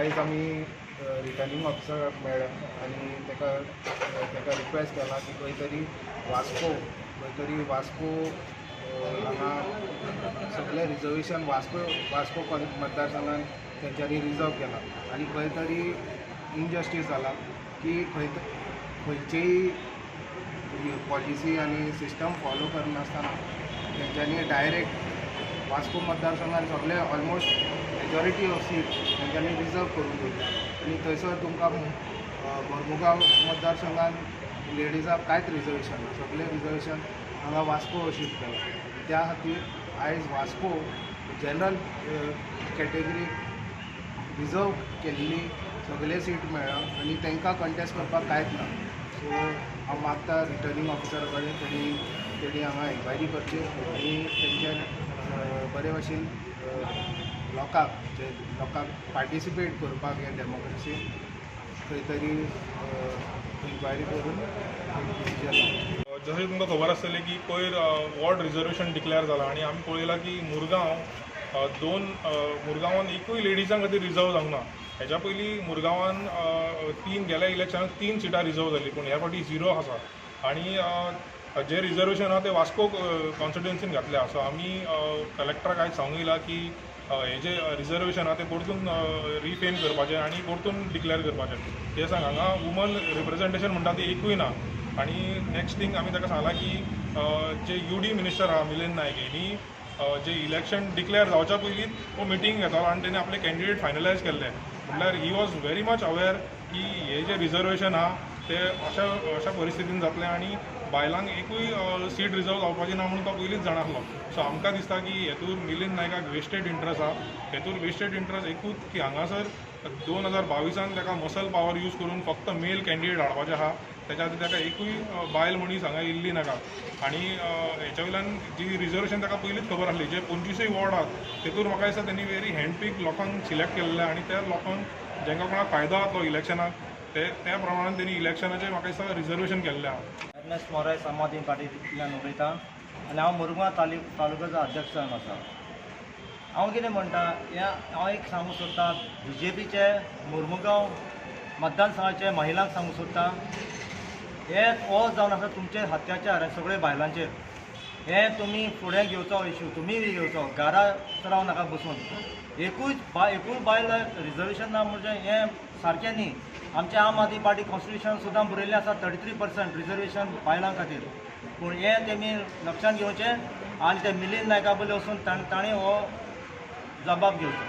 आयज आमी रिटर्निंग ऑफिसराक मेळ्ळा आनी ताका रिक्वेस्ट केला की खंय तरी वास्को हांगा सगळे रिजर्वेशन वास्को वास्को मतदारसंघान तेंच्यांनी रिजर्व केला आनी खंय तरी इनजस्टीस जाला की खंयचेय पॉलिसी आनी सिस्टम फॉलो करनासतना तेंच्यांनी डायरेक्ट वास्को मतदारसंघान सगळे ऑलमोस्ट मेजॉरिटी ऑफ सीट तेंच्यांनी रिजर्व करून दवरल्या. आनी थंयसर तुमकां मोर्मुगांव मतदारसंघान लेडिजाक कांयच रिजर्वेशन ना. सगळें रिजर्वेशन हांगा वास्को शिफ्ट केलां. त्या खातीर आयज वास्को जनरल कॅटेगरी रिजर्व केल्ली सगळे सीट मेळ्ळा आनी तांकां कंटेस्ट करपाक कांयच ना. सो हांव मागता रिटर्निंग ऑफिसरा कडेन, तेणी हांगा एन्क्वायरी करची आनी तेंचे बरे भशेन लोकांक, जे लोकांक पार्टिसिपेट करपाक हे डेमोक्रेसी खंय तरी इन्क्वायरी करून एक डिसिजन घेवचें. जशें तुमकां खबर आसतलें की पयर वॉर्ड रिजर्वेशन डिक्लेअर जाला आनी आमी पळयलां की मुरगांव दोन मुरगांवान एकूय लेडिजां खातीर रिजर्व जावंक ना. हेच्या पयलीं मुरगांवान तीन, गेल्या इलेक्शनाक तीन सिटां रिजर्व जालीं, पूण ह्या फावटी झिरो आसा आनी जे रिजर्वेशन आहा ते वास्को कॉन्स्टिट्युएन्सीन घातल्या. सो आमी कलेक्टराक आयज सांगूंक येयला की हे जे रिजर्वेशन आहा ते परतून रिफ्रेम करपाचें आनी परतून डिक्लेअर करपाचें. कित्याक सांग, हांगा वुमन रिप्रेझेंटेशन म्हणटा ती एकूय ना. आनी नेक्स्ट थींग, आमी ताका सांगलां की जे यूडी मिनिस्टर आहा मिलिंद नायक, हेणी जे इलेक्शन डिक्लेअर जावच्या पयलींच हो मिटींग घेतालो आनी तेणी आपले कॅन्डिडेट फायनलायज केल्ले. म्हटल्यार he was very much aware की हे जे रिजर्वेशन आहा ते अशा अशा परिस्थितीन जातलें आनी बायलांक एकूय सीट रिजर्व जावपाची ना म्हणून तो पयलींच जाणा आसलो. सो आमकां दिसता की हेतूर मिलिंद नायकाक वेस्टेड इंट्रस्ट आहा. हेतूर वेस्टेड इंट्रस्ट एकूच की हांगासर 2022an ताका मसल पावर यूज करून फक्त मेल कॅन्डिडेट हाडपाचे आहा. तेच्या खातीर ताका एकूय बायल मनीस हांगा येयल्ली नाका. आनी हेच्या वयल्यान जी रिजर्वेशन ताका पयलींच खबर आसली, जे 25य वॉर्ड आहात तेतूर म्हाका दिसता तेणी व्हेरी हँडपीक लोकांक सिलेक्ट केल्ले आनी त्या लोकांक जेंका कोणाक फायदो जातलो इलेक्शनाक ते त्या प्रमाणान तेणी इलेक्शनाचें म्हाका दिसता रिजर्वेशन केल्लें आहा. एर्नेस्ट मोरायस, आम आदमी पार्टींतल्यान उलयतां आनी हांव मुरगांव तालुक्याचो अध्यक्ष जावन आसा. हांव कितें म्हणटा हें, हांव एक सांगूंक सोदतां, बीजेपीचे मुरमुगांव मतदारसंघाचे महिलांक सांगूंक सोदतां, हे हो जावन आसा तुमचेर अत्याचार हे सगळे बायलांचेर. हे तुमी फुडें घेवचो इशू, तुमी बी घेवचो, घरा रावं नाका बसून. एकूय बायल रिजर्वेशन ना म्हणजे हें सारकें न्ही. आमचें आम आदमी पार्टी कॉन्स्टिट्युशन सुद्दां बरयल्लें आसा 33% रिजर्वेशन बायलां खातीर. पूण हें तेमी लक्षांत घेवचें आनी ते मिलिंद नायका बद्दल वचून ताणें हो जबाब घेवचो.